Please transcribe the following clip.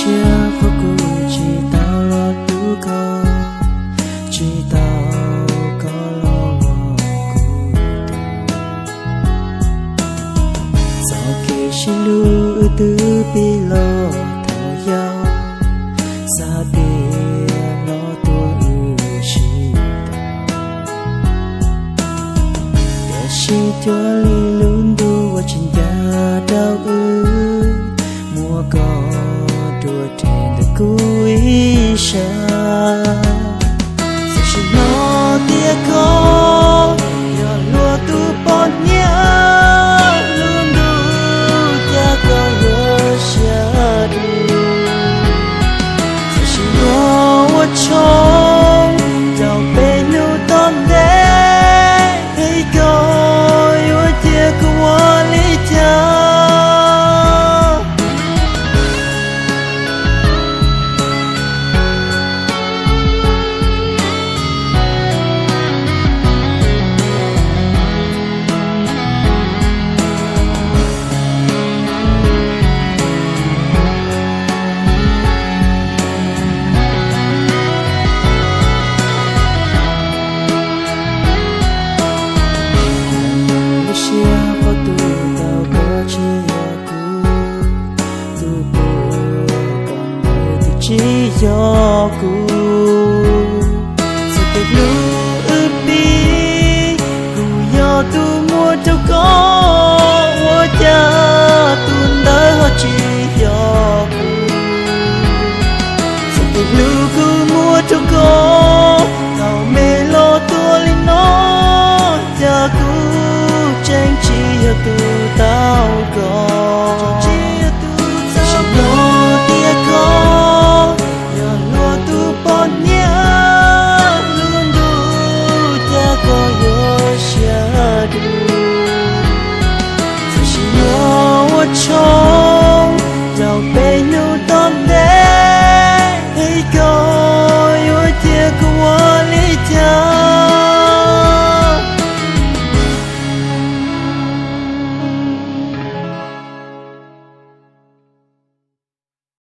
Siab qhov kuv tsis tau los hlub koj, tsis tau koj los ua kuv tus. Txoj kev sib hlub wb twb pib los thaum yau, xav tias los tuaj wb sib tau. Tiam sis cuag li lub ntuj uas tsis ncaj rau wb, muab koj rua rhe ntawm kuv ib sab. Txawm sim no tias koj yog luag tus poj niam, lub ntuj cas koj yuav siab dua. Txawm sim no ua tshoob rau peb hnub tom ntej, es koj yuav cia kuv ua li cas? Lub siab qhov tu tau koj tsis yog kuv, tus puag koj ntawd twb tsis yog kuv.